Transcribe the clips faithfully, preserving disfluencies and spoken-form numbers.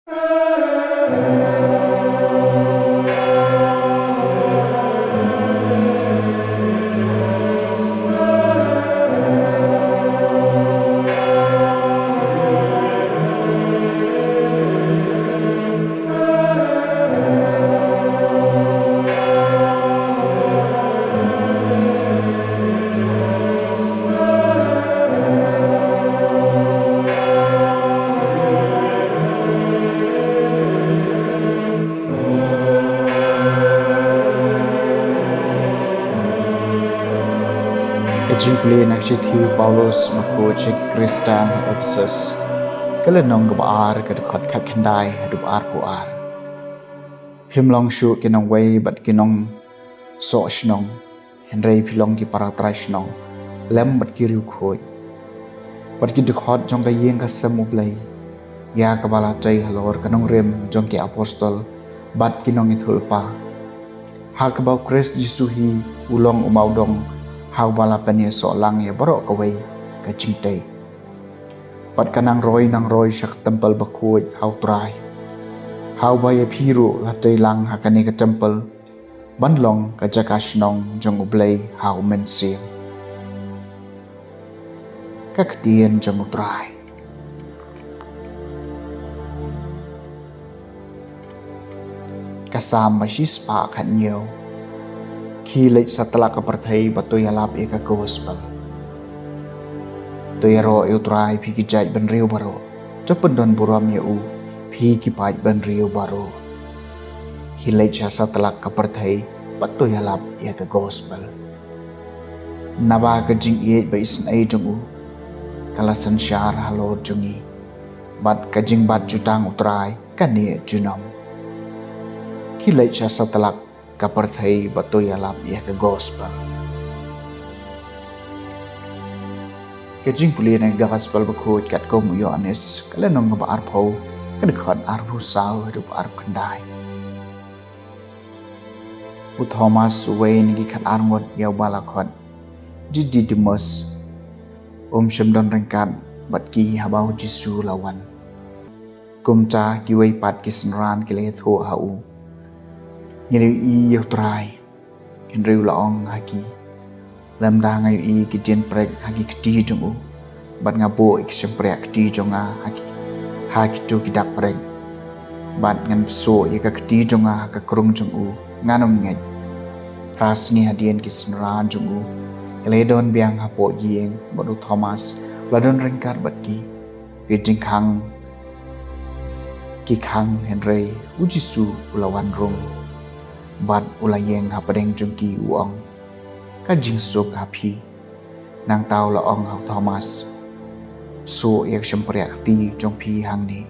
Ka jingpule na ka shithi u Paulus bakhuid sha ki Khristan ha Ephesus. Ka lynnong kaba ar, ka dkhot khatkhyndai haduh arphew ar. Phim long shuh ki nongwei bad ki nongsoh shnong, hynrei phi long ki para trai shnong lem bad ki riewkhuid, bad ki dkhot jong ka ïing ka sem U Blei, ïa kaba la tei halor ka nongrim jong ki apostol bad ki nongïathuhlypa, ha kaba U Khrist Jisu hi u long u mawdong, ha uba la pynïasoh lang ïa baroh kawei ka jingtei. Bad ka nang roi nang roi sha ka templ bakhuid ha U Trai, ha uba ïa phi ruh la tei lang ha kane ka templ ban long ka jaka shnong jong U Blei ha U Mynsiem. Ka ktien jong U Trai. Ka Salm ba shispah khathynñiew. Khie leit satlak ka pyrthei bad to ïalap ïa ka gospel. To ïaroh ïa U Trai phi ki jaitbynriew baroh. To pyndonburom ïa u phi ki paidbynriew baroh. Khie leit sha satlak ka pyrthei bad to ïalap ïa ka gospel. Naba ka jingïeit ba isynei jong u ka la synshar halor jong ngi, bad ka jingbat jutang U Trai ka neh junom. Khie leit sha satlak ka pyrthei bad to ïalap ïa ka gospel. Ka jingpule na ka gospel bakhuid katkum u Ïoannis, ka lynnong kaba arphew, ka dkhot arphew saw haduh arphew khyndai. U Thomas, uwei na ki khatar ngut ïa uba la khot Didymus, um shym don ryngkat bad ki haba U Jisu u la wan. Kumta kiwei pat ki synran ki la ïathuh ha u, ngi la ïohi ïa U Trai. Hynrei u la ong ha ki, lymda nga ïohi ki dienprek ha ki kti jong u, bad nga buh ïa ki shympriah kti jong nga ha ki, ha kito ki dak prek, bad ngan pynsuh ïa ka kti jong nga ha ka krung jong u, ngan ym ngeit. Phra sngi hadien ki synran jong u ki la ïadon biang hapoh ïing, bad u Thomas u la don ryngkat bad ki. Ki jingkhang ki khang, hynrei U Jisu u la wan rung, bad u la ïeng hapdeng jong ki, u ong, ka jingsuk ha phi. Nangta u la ong ha u Thomas, pynsuh ïa ka shympriah kti jong phi hangne,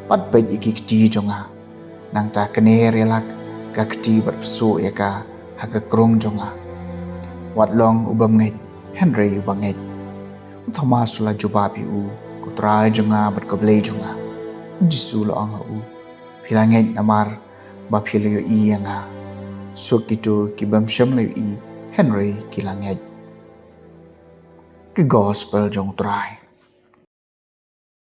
bad peit ïa ki kti jong nga. Nangta kner ïa la ka kti bad pynsuh ïa ka ha ka krung jong nga. Wat long u bym ngeit, hynrei u ba ngeit. U Thomas u la jubab ïa u, ko Trai jong nga bad ko Blei jong nga. U Jisu u la ong ha u, phi la ngeit namar ba phi la ïohi ïa nga. Suk kito ki bym shym la ïohi, hynrei ki la ngeit. Ka gospel jong U Trai.